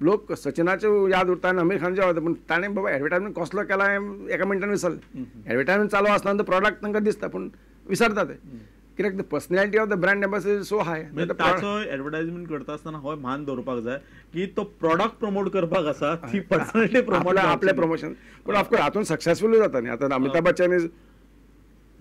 लोक सचिनाचे याद उरता आनी आमिर खानाचे याद, पूण ताणें बाबा एडवर्टायजमेंट कसलो केला हें एका मिनटान विसरलें. एडवर्टायजमेंट चालू आसतना प्रॉडक्ट तांकां दिसता पूण विसरता ते, कित्याक the personality of the brand ambassador is so high. ताचो एडवर्टायजमेंट करता आसतना हो भान दवरपाक जाय की तो प्रॉडक्ट प्रमोट करपाक आसा, ती पर्सनॅलिटी प्रमोट आपलें प्रमोशन. पूण ऑफकोर्स हातून सक्सेसफुलूय जाता न्ही. आतां अमिताभ बच्चन is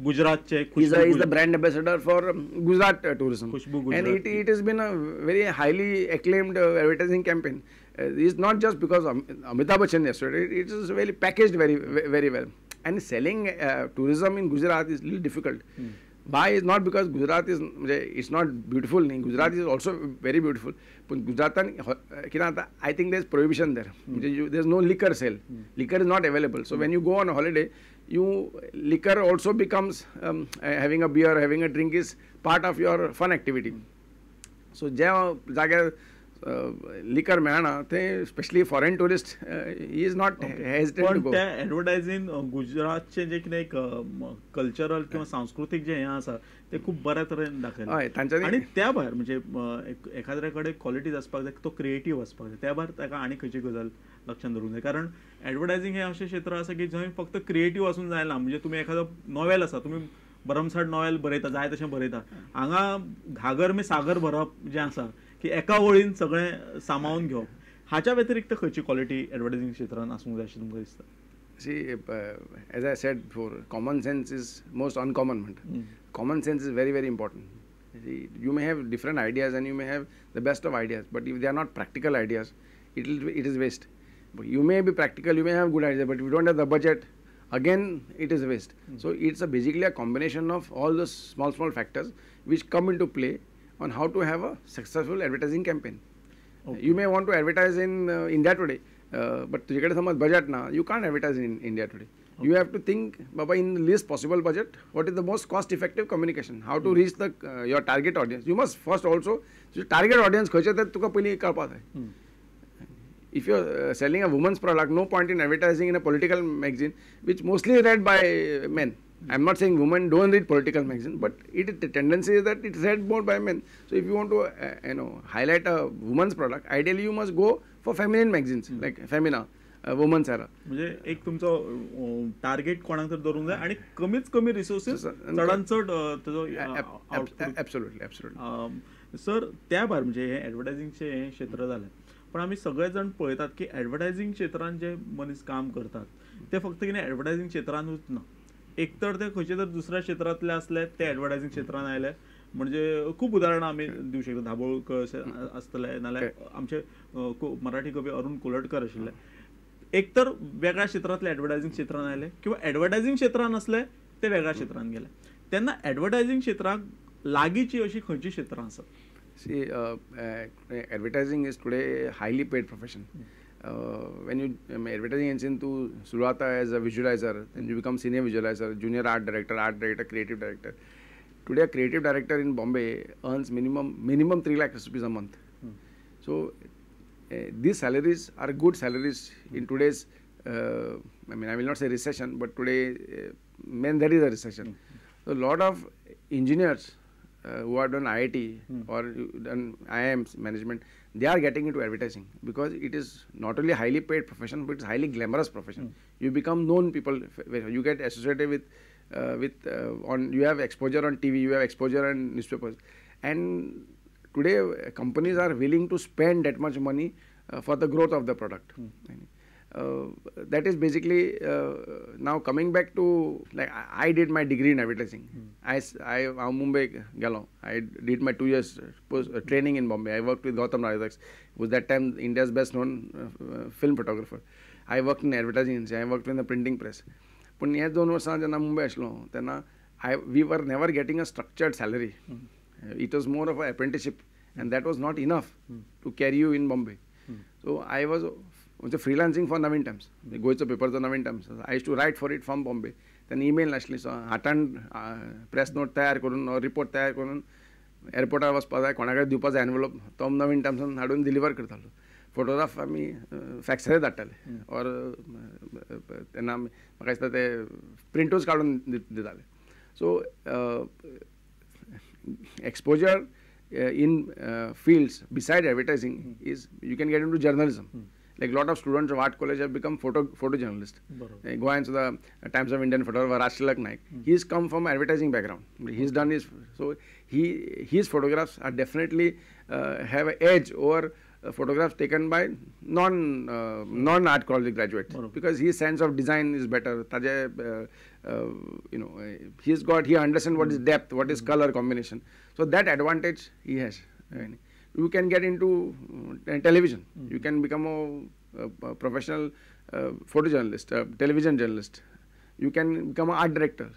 गुजरातचे is the brand ambassador for Gujarat tourism. Khushbu Gujarat. And it has been a very highly acclaimed advertising campaign. It's not just because Amitabh Bachchan yesterday, it is very packaged very, very well. And selling tourism in Gujarat is little difficult. Why is not because Gujarat is, it's not beautiful न्ही, Gujarat is also very beautiful, पूण गुजरातान कितें जाता, I think there is prohibition there, म्हणजे there is no liquor sale, liquor is not available. So when you go on holiday, you liquor also becomes having a beer, having a drink is part of your fun activity. So ज्या जाग्यार liquor मेळना ते specially foreign tourist is not hesitant to go. त्या एडवर्टायझींग गुजरातचें जें कितें एक cultural किंवा सांस्कृतीक जें हें आसा तें खूब बऱ्या तरेन दाखयलां. हय, तांच्यांनी. आनी त्या भायर म्हणजे एखाद्या कडेन क्वॉलिटीज आसपाक जाय, तो क्रिएटीव आसपाक जाय, त्या भायर ताका आनी खंयची गजाल लक्षांत दवरूंक जाय, कारण एडवर्टायझींग हें अशें क्षेत्र आसा की जंय फक्त क्रिएटीव आसून जायना. म्हणजे तुमी एखादो नॉवेल आसा, तुमी भरमसाठ नॉवेल बरयता, जाय तशें बरयता, हांगा घागर में सागर भरप जें आसा की एका वळीन सगळें सामावून घेवप, हाच्या व्यतिरिक्त खंयची क्वॉलिटी एडवर्टायझींग क्षेत्रान आसूंक जाय अशें तुमकां दिसता? See, as I said before, common sense is most uncommon म्हणटा. Common sense is very very important. You may have different ideas and you may have the best of ideas, but if they are not practical ideas, it is waste. You may be practical, you may have good ideas, but if you don't have the budget, again it is waste. So it's a basically a combination of all the small small factors which come into play on how to have a successful advertising campaign. Okay. You may want to advertise in India Today, but तुझे कडेन समज budget ना, you can't advertise in India Today. Okay. You have to think, Baba, in the least possible budget, what is the most cost effective communication, how to reach the your target audience. You must first also target audience खंयचे ते तुका पयलीं कळपाक जाय. If you are selling a woman's product, no point in advertising in a political magazine, which mostly read by men. I am not saying women don't read political magazine, but it the tendency is that it's read more by men. So if you want to you know, highlight a woman's product, ideally you must go for feminine magazines like Femina, Woman's Era. म्हणजे एक तुमचो target कोणाक तर धरूंक जाय आनी कमीत कमी रिसोर्सीस चडान चड ताजो. Absolutely, absolutely. Sir, त्या भायर म्हणजे हें एडवर्टायझिंगचें हें क्षेत्र जालें, पण आमी सगळे जाण पळयतात की एडवर्टायझिंग क्षेत्रान जे मनीस काम करतात ते फक्त कितें एडवर्टायझिंग क्षेत्रानूच ना, एक तर ते खंयचे तर दुसऱ्या क्षेत्रांतले आसले ते एडवर्टायझिंग क्षेत्रान आयले. म्हणजे खूब उदाहरणां आमी दिवं शकता, दाभोळकर आसतले, नाल्यार आमचे मराठी कवी अरुण कोलटकर आशिल्ले, एक तर वेगळ्या क्षेत्रांतले एडवर्टायझिंग क्षेत्रान आयले किंवा एडवर्टायझिंग क्षेत्रान आसले ते वेगळ्या क्षेत्रान गेले. तेन्ना एडवर्टायझिंग क्षेत्राक लागींची अशी खंयची क्षेत्रां आसात? See, advertising is today a highly paid profession. When you advertising agency तूं सुरू जाता as a visualizer, then you become senior visualizer, junior art director, creative director. Today a creative director in Bombay earns minimum 3 lakh rupees a month. So these salaries are good salaries in today's, I mean, I will not say recession, but today when there is a recession. So a lot of engineers who have done IIT or done IIM management, they are getting into advertising because it is not only highly paid profession, but it's highly glamorous profession. You become known people, you get associated with, you have exposure on TV, you have exposure on newspapers, and today companies are willing to spend that much money for the growth of the product. That is basically now coming back to, like, I did my degree in advertising. I Mumbai gelo. I did my 2 years post training in Bombay. I worked with Gautam Rajadhyax, who was that time India's best known film photographer. I worked in advertising agency. I worked in the printing press. पण ह्या 2 वर्सां जेन्ना मुंबय आसलो तेन्ना we were never getting a structured salary. It was more of an apprenticeship, and that was not enough to carry you in Bombay. So I was freelancing for Navin Times, गोंयचो पेपरचो Navin Times. I used to write for it from Bombay. तेन्ना email नासली, so हातान press note तयार करून report तयार करून एअरपोर्टार वचपा जाय, कोणा कडेन दिवपा जाय एनवलप, तो नवीन टायम्सान हाडून डिलिव्हर करतालो. फोटोग्राफ आमी फॅक्सरे धाडटाले, ऑर तेन्ना म्हाका दिसता ते प्रिंटूच काडून दिताले. So exposure in fields beside advertising is you can get into journalism. Like lot of students of art college have become photo journalist. गोंयांत सुद्दां Times of Indian photographer Rajtilak Naik, he is come from advertising background. He is done his, so he his photographs are definitely have a edge over photographs taken by non art college graduate, because his sense of design is better. ताजे you know he is got, he understand what is depth, what is colour combination, so that advantage he has. You can get into television. You can become a professional photojournalist, television journalist. You can become an art director.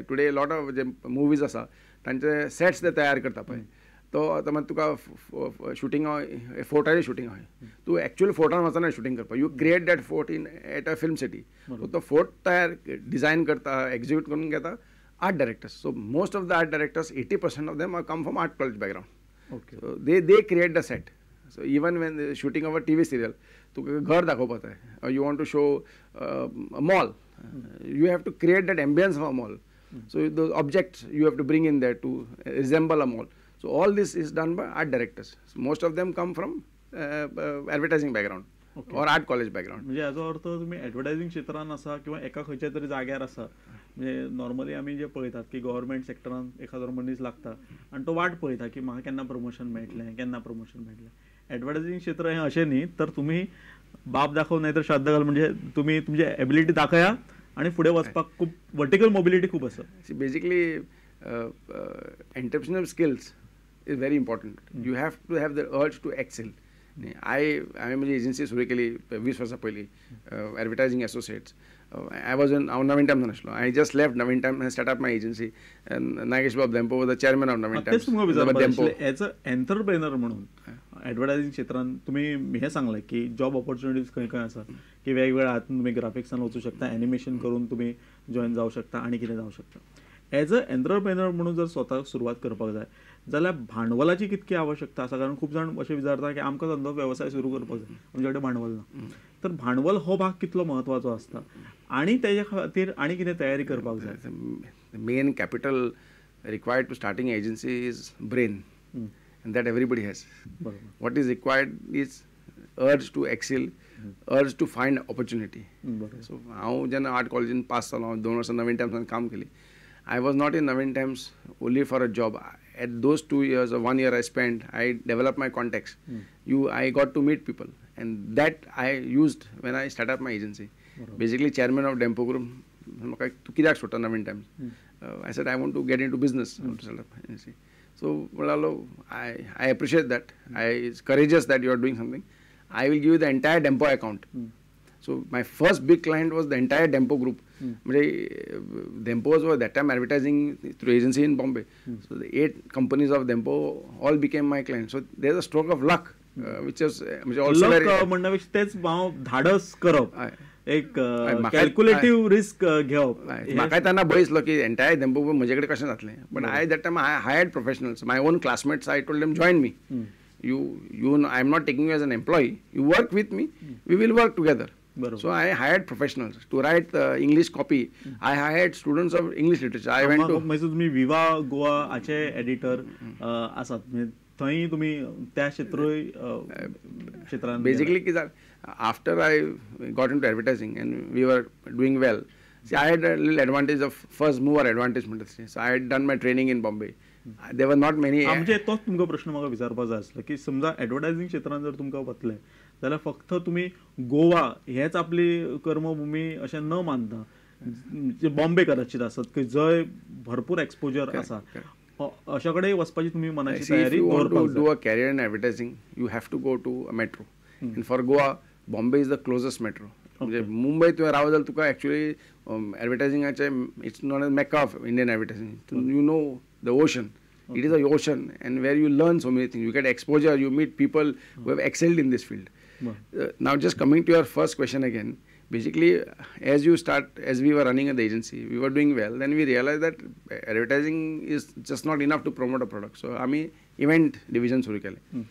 Today, a lot of J movies आसा तांचे sets ते तयार करता पळय, तो आतां मागीर तुका शुटींग फोर्टाचें शुटींग आहा, तूं एक्चुअल फोर्टान वचना शुटींग करपाक, you create that fort in at a film city. So तो फोर्ट तयार डिजायन करता, एक्झिक्यूट करून घेता art directors. So most of the art directors, 80% of them are come from art college background. Okay. So they create the set. So even when the shooting of a TV serial, तुका घर दाखोवपाक जाय, you want to show a mall, you have to create that ambience of a mall. So those objects you have to bring in there to resemble a mall. So all this is done by art directors. So most of them come from advertising background or art college background. म्हणजे हाजो अर्थ तुमी एडवर्टायझिंग क्षेत्रान आसा किंवा एका खंयच्या तरी जाग्यार आसा. म्हणजे नॉर्मली आमी जे पळयतात की गव्हर्मेंट सेक्टरान एखादो मनीस लागता आनी तो वाट पळयता की म्हाका केन्ना प्रमोशन मेळटलें, केन्ना प्रमोशन मेळटलें. एडवर्टायझिंग क्षेत्र हें अशें न्ही, तर तुमी बाप दाखोव नाही तर श्राद्ध घाल, म्हणजे तुमी तुमची एबिलिटी दाखया आनी फुडें वचपाक खूब वर्टिकल मोबिलिटी खूब आसा. Basically entrepreneurial skills is very important. You have to have the urge to excel. हांवें म्हजी एजन्सी सुरू केली 20 वर्सां पयलीं, एडवर्टायझिंग एसोसिएट्स. I was in, हांव नवीन टायम्सान आसलो. I just left Naveen Times and start up my agency. Nagesh Babu Dempo was the chairman of Naveen Times. As a entrepreneur म्हणून एडवर्टायझिंग क्षेत्रान तुमी हें सांगलें की जॉब ऑपॉर्च्युनिटीज खंय खंय आसा, की वेगवेगळ्या हातून तुमी ग्राफिक्सान वचूं शकता, एनिमेशन करून तुमी जॉयन जावं शकता आनी कितें जावं शकता. एज अ एंटरप्रेनर म्हणून जर स्वताक सुरवात करपाक जाय जाल्यार भांडवलाची कितकी आवश्यकता आसा? कारण खूब जाण अशें विचारता की आमकां धंदो वेवसाय सुरू करपाक जाय, आमचे कडेन भांडवल ना. तर भांडवल हो भाग कितलो म्हत्वाचो आसता आनी तेजे खातीर आनी कितें तयारी करपाक जाय? Main capital required to starting agency is brain, and that everybody has. What is required is urge to excel, urge to find opportunity. So हांव जेन्ना आर्ट कॉलेजीन पास जालो, हांव 2 वर्सां नवीन टायम्सान काम केली. I was not in Naveen Times only for a job. At those 2 years or 1 year I spent, I developed my contacts. I got to meet people, and that I used when I started up my agency. Basically, chairman of Dempo Group, तूं कित्याक सोडटा Naveen Times? I said, I want to get into business. I want to set up agency. So, म्हणालो, I appreciate that. It's courageous that you are doing something. I will give you the entire Dempo account. So my first big client was the entire Dempo Group. Dempo was that time advertising through agency in Bombay. So the 8 companies of Dempo all became my clients. So there's a stroke of luck, which is also very... Luck म्हणण्यापेक्षा तेच हांव धाडस करप, एक calculative risk घेवप. म्हाका तेन्ना भंय दिसलो की एंटायर Dempo म्हजे कडेन कशें जातलें. But I that time I hired professionals, my own classmates. I told them join me. You I am not taking you as an employee. You work with me. We will work together. So I hired professionals to write the English copy. I hired students of English literature. I went to तुम्ही विवा गोवा हाचे editor आसात, थंय तुम्ही त्या क्षेत्रान basically कितें जालें, after I got into advertising and we were doing well, see I had a little advantage of first mover advantage म्हणटा. So I had done my training in Bombay. There were not many. म्हणजे तोच तुमकां प्रश्न म्हाका विचारपाक जाय आसलो की समजा एडवर्टायझिंग क्षेत्रान जर तुमकां वतले जाल्यार फक्त तुमी गोवा हेच आपली कर्मभूमी अशें न मानता बॉम्बे कदाचित आसत की जंय भरपूर एक्सपोजर आसा अशा कडेन वचपाची तुमी मनाची तयारी दवरपाक जाय. Do a career in advertising you have to go to a metro. And for Goa, Bombay is the closest metro. म्हणजे मुंबय तुवें रावत जाल्यार तुका actually एडवर्टायझिंगाचें it's not a mecca of Indian advertising. You know the ocean. It is a ocean, and where you learn so many things. You get exposure, you meet people who have excelled in this field. Now, just coming to your first question again, basically, as we were running the agency, we were doing well. Then we realized that advertising is just not enough to promote a product. So, आमी event division सुरू केलें.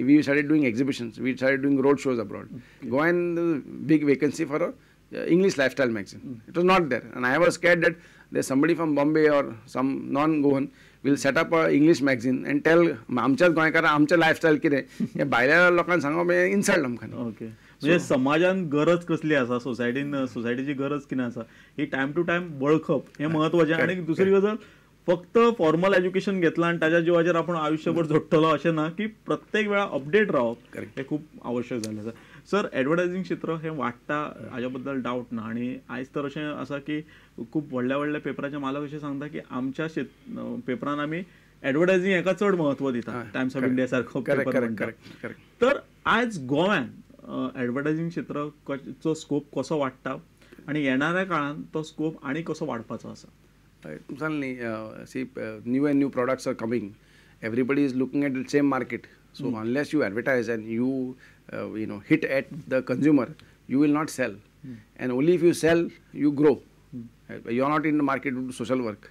We started doing exhibitions. We started doing road shows abroad. Goa and the big vacancy for a English lifestyle magazine. It was not there, and I was scared that there's somebody from Bombay or some non-Goan We'll set up a English magazine and tell आमच्याच गोंयकारां आमचें lifestyle कितें हें भायल्या लोकांक सांगप हें insult आमकां. ओके, म्हणजे समाजान गरज कसली आसा, सोसायटीन सोसायटीची गरज कितें आसा ही टायम टू टायम वळखप हें म्हत्वाचें. आनी दुसरी गजाल, फक्त फॉर्मल एज्युकेशन घेतलां आनी ताच्या जिवाचेर आपूण आयुश्यभर जोडटलो अशें ना, की प्रत्येक वेळा अपडेट रावप हें खूब आवश्यक जाल्लें आसा. सर, एडवर्टायझींग क्षेत्र हें वाडटा हाज्या बद्दल डावट ना. आनी आयज तर अशें आसा की खूब व्हडल्या व्हडल्या पेपराचे मालक अशें सांगता की आमच्या पेपरान आमी एडवर्टायझींग हेका चड म्हत्व दिता, टायम्स ऑफ इंडिया सारको पेपर म्हणटा. तर आयज गोव्यान एडवर्टायझींग क्षेत्राचो स्कोप कसो वाडटा आनी येणाऱ्या काळान तो स्कोप आनी कसो वाडपाचो आसा? सांगलें न्ही, see new and new products are coming, everybody is looking at the same market. So unless you advertise and you you know hit at the consumer, you will not sell. And only if you sell you grow. You are not in the market to do social work.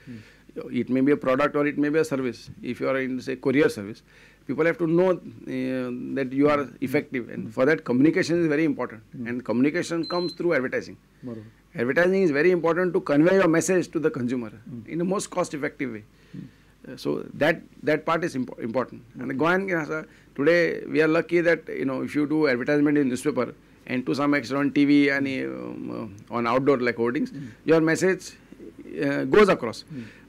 It may be a product or it may be a service. If you are in say courier service, people have to know that you are effective, and for that communication is very important. And communication comes through advertising. Advertising is very important to convey your message to the consumer in the most cost effective way. So that part is important. And Goan today we are lucky that you know if you do advertisement in newspaper and to some extent on TV and on outdoor like hoardings, your message goes across.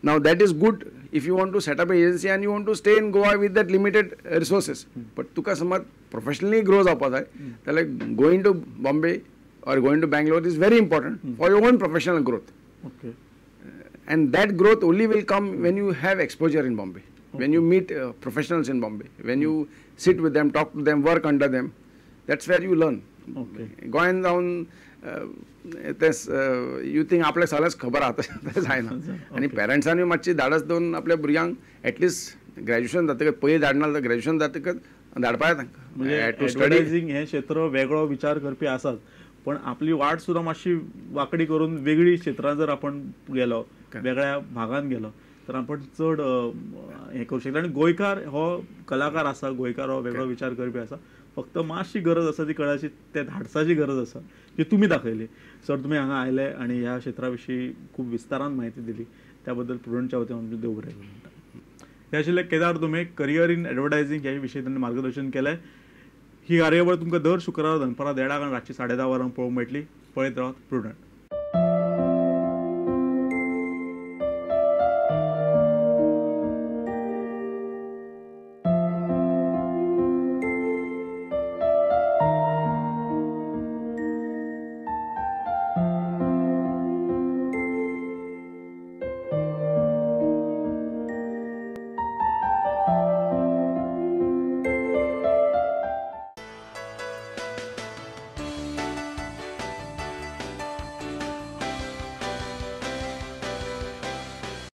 Now that is good if you want to set up an agency and you want to stay in Goa with that limited resources. But tuka samaj professionally grow जावपा जाय जाल्यार going to Bombay or going to Bangalore is very important for your own professional growth. Okay. And that growth only will come when you have exposure in Bombay, when you meet professionals in Bombay, when you sit with them, talk to them, work under them. That's where you learn. Okay. गोंयांत जावन ते you think आपल्याक सगळेंच खबर आहा तशें जायना. आनी पेरंट्सांनी मातशी धाडस दवरून आपल्या भुरग्यांक एटलिस्ट ग्रॅज्युएशन जातकच पयलीं धाडना जाल्यार ग्रॅज्युएशन जातकच धाडपा जाय तांकां. म्हणजे एडवर्टायझींग हें क्षेत्र वेगळो विचार करपी आसात, पण आपली वाट सुद्दां मातशी वांकडी करून वेगळी क्षेत्रां जर आपण गेलो, वेगळ्या भागान गेलो तर आपण चड हें करूं शकता. आनी गोंयकार हो कलाकार आसा, गोंयकार हो वेगळो विचार करपी आसा, फक्त मातशी गरज आसा ती कळाशी, त्या धाडसाची गरज आसा जी तुमी दाखयली. सर, तुमी हांगा आयले आनी ह्या क्षेत्रा विशीं खूब विस्तारान म्हायती दिली, त्या बद्दल प्रुडंटच्या वतीन आमचें देव बरें करूं म्हणटा. हे आशिल्ले Kedar Dhume, career in advertising ह्या विशीं तांणी मार्गदर्शन केलें. ही कार्यावळ तुमकां दर शुक्रारा दनपारां 1:30 आनी रातची 10:30 वरांक पळोवंक मेळटली. पळयत रावात प्रुडंट.